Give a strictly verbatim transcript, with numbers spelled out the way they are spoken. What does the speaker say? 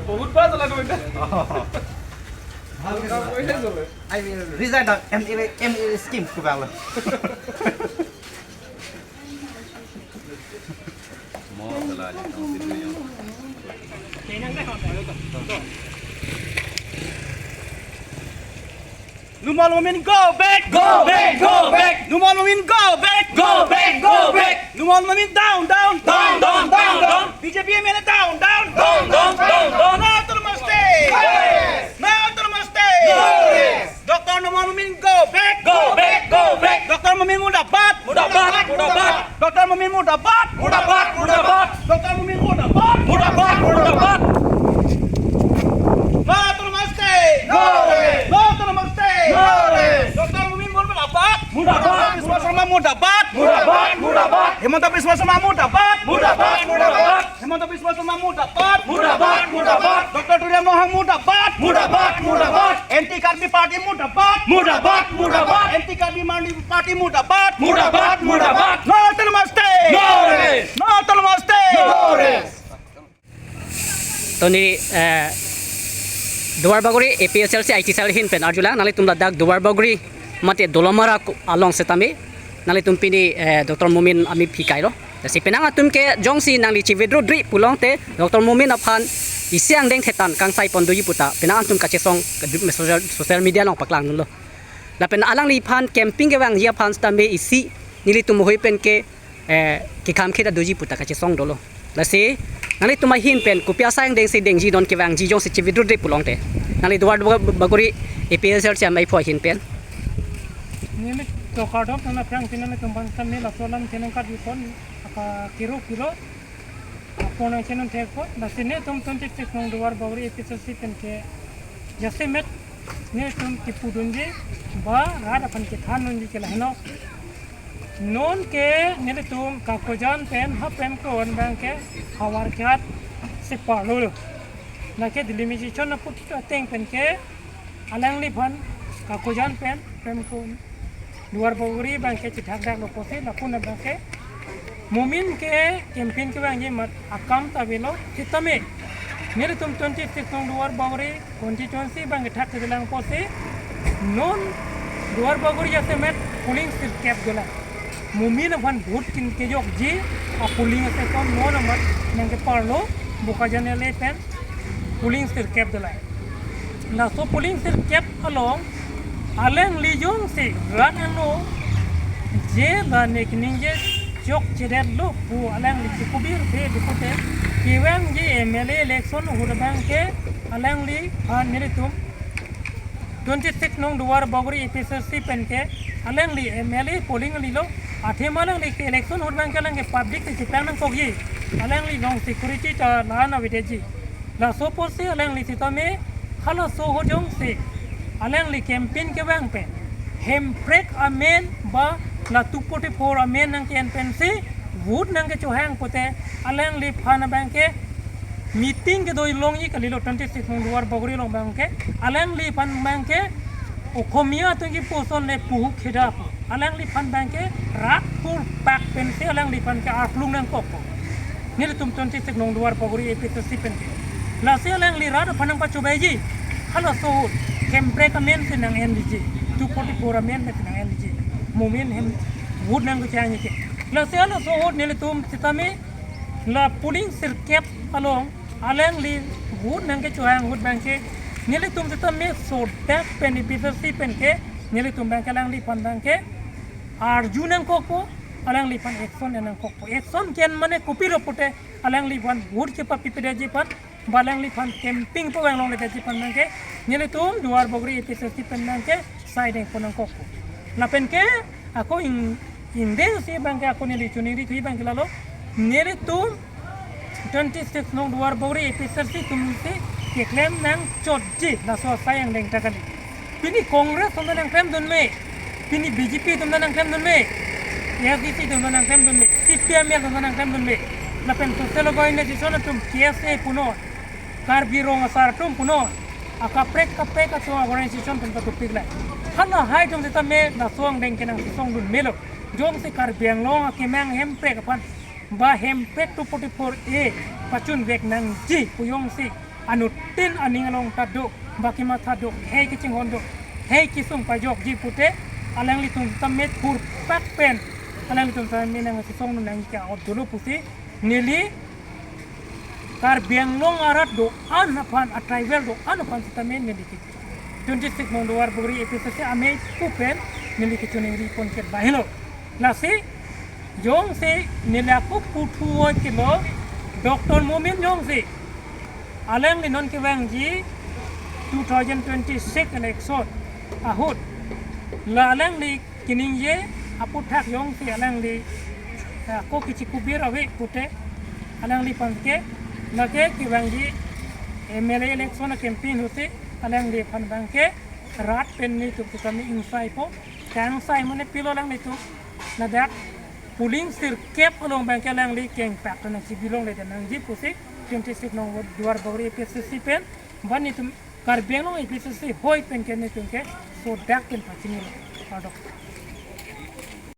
বহুত বাৰ চলালো এতিয়া। I will resign the M L A, M L A scheme কিবা বোলে। Numal Momin, go back! Go back, go back! Numal Momin, go back! Go back, go back! Numal Momin, down, down, down, down, down, down! B J P M L A, down, down, down, down, down, down! No autonomous state! Yes! No autonomous state! No rest! Doctor Numal Momin, go back! Go back, go back! Doctor Momin, murdabad! Murdabad, murdabad! Doctor Momin, murdabad! Murdabad, murdabad! Doctor Momin, murdabad! Murdabad, murdabad! No autonomous state! No rest! No autonomous state! No rest! Doctor Momin, murdabad! Murdabad, Biswa Sarma, murdabad! Murdabad, murdabad! Himanta Biswa Sarma, murdabad! Murdabad, murdabad! Himanta Biswa Sarma, murdabad! Murdabad, murdabad! Doctor Tuliram Ronghang, murdabad! Murdabad, murdabad! Anti Karbi party, murdabad! Murdabad, murdabad! Anti Karbi party, murdabad! Murdabad, murdabad! No autonomous state! No rest! No autonomous state! No rest! Toni, eh, Duar Bagori A P H L C I T cell ahin pen arjulang, nanglitum ladak Duar Bagori mate Dolamara ku-, along setame, nanglitum pini, eh, Doctor Momin amei phi kailo. Lasi penang atum ke jongsi nangli chividrodri pulote, Doctor Momin aphan isi angdeng thetan kangsai pon doji puta, penang atum kachesong ke social, social media along paklang dunlo. Lapen alangliphan campaign kevangji aphan setame isi nelitum mohoi pen ke, eh, kekham kheda doji puta kachesong dolo. Lasi nanglitum ahin pen kopi asai angdeng si dengji non kevangji jongsi chividrodri pulote, nangli Duar Bagori A P H L C amei pho ahin pen. Neli to kardom nana prang pinana tumban kami laso alam tenang kardom pon aka kiro kiro. Apon ang chenon thek pon, lasi netum twenty-six nong Duar Bagori A P H L C pen ke jasemet netum kipudunji ba rat aphan kethan dunji ke laheno. Non ke nelitum Kakojan pen ha Prem Kro-an abang ke Howraghat si parlo. Lake delimitation aput ateng pen ke alangliphan Kakojan pen Prem Kro-an Duar Bagori abang ke chethakdaklo pusi lapu-an abang ke Momin ke campaign kevangji amat akam ta avelo setame nelitum twenty-six nong Duar Bagori constituency abang ke thakthelang pusi non Duar Bagori jasemet polling sirkep dolang. Momin aphan vote kin kejokji apolling station non amat nangkeparlo Bokajan L A pen polling sirkep dolang. Laso polling sirkep along alangli jongsi rat ano je la ne keningje chokchedetlo pu alangli chikubir pe dukute kevangji M L A election ahut abang ke alangliphan nelitum twenty-six nong Duar Bagori A P H L C pen ke alangli M L A polling lilo, athema alangli ke election ahut abang ke alang ke public ke cheplang nangkokji, alangli along security ta la-an avedetji. Laso pusi alangli setame halaso ahut jongsi alangli campaign kevang pen Hemprek amen ba la two forty-four amen nangke-en pensi vote nangkechohang pute alangliphan abang ke meeting kedo longji kalilo twenty-six nong Duar Bagori along abang ke alangliphan abang ke Okhomia atum kipu ason le puhu kheda pu. Alangliphan abang ke rat purpak pensi alangliphan ke arplung nangkokpo. Nelitum twenty-six nong Duar Bagori A P H L C pen ke. Lasi alangli rat aphan nangpachobeiji. Halaso ahut Hemprek amen si nang-enliji. Two forty-four amen si nang-enliji. Momin hem vote nangkechangji ke. Lasi halaso ahut nelitum setame la polling sirkep along alangli vote nangkechohang ahut abang ke nelitum setame sodak pen A P H L C pen ke nelitum abang ke alangliphan abang ke arju nangkokpo, alangliphan action en nangkokpo. Action ke-en mane kopilo pute alangliphan vote kepapipedetji aphan ba alangliphan campaign pavang longledetji aphan abang ke nelitum Duar Bagori A P H L C pen abang ke sai dengpon nangkokpo. Lapen ke ako ing, ingdeng si abang ke ako neli choningrithuji abang ke lalo. Nelitum twenty-six nong Duar Bagori A P H L C atum si keklem nangchotji laso asai angdeng ta kali. Pini Congress atum ta nangklemdunme. Pini B J P atum ta nangklemdunme. A S D C atum ta nangklemdunme. C P I M L atum ta nangklemdunme. Lapen social organization atum K S A punon, Karbi Rong Asar atum punon, akaprek kaprek atum organization atum ta dopik lai. Halahai atum sitame laso angdeng kenangsong dun melo. Jongsi Karbi Anglong akemang hemprek aphan ba hemprek two forty-four A pachun vek nangji pu jongsi anuttin aning along ta do, ba kematha do, hei kachinghon do, hei kesung pajokji pute, alanglitum sitame thurpak pen alanglitum sitame nangsong dun nangji ke-ot dolo pusi neli Karbi Anglong arat do-an aphan, a tribal do-an aphan sitame neli ke twenty-six number Duarbagori A P H L C amei pu pen neli kachiningri pon ke bahelo. Lasi jongsi neli ako puthot kilo Doctor Momin jongsi alangli non kevangji two thousand twenty-six election ahut la alangli keningje aphuthak jongsi alangli, eh, ako kachikubir ave pute alangliphan ke lake kevangji M L A election campaign ahut si alangliphan abang ke rat pen nelitum sitame ingsaipo, kangsai mane pilo alanglitum, ladak polling sirkep along abang ke alangli kengpak ta nangchibi longle ta nangji pusi twenty-six number Duarbagori A P H L C pen ba nelitum Karbi Anglong A P H L C hoi pen ke nelitum ke sodak pen pachini lo. Kardom.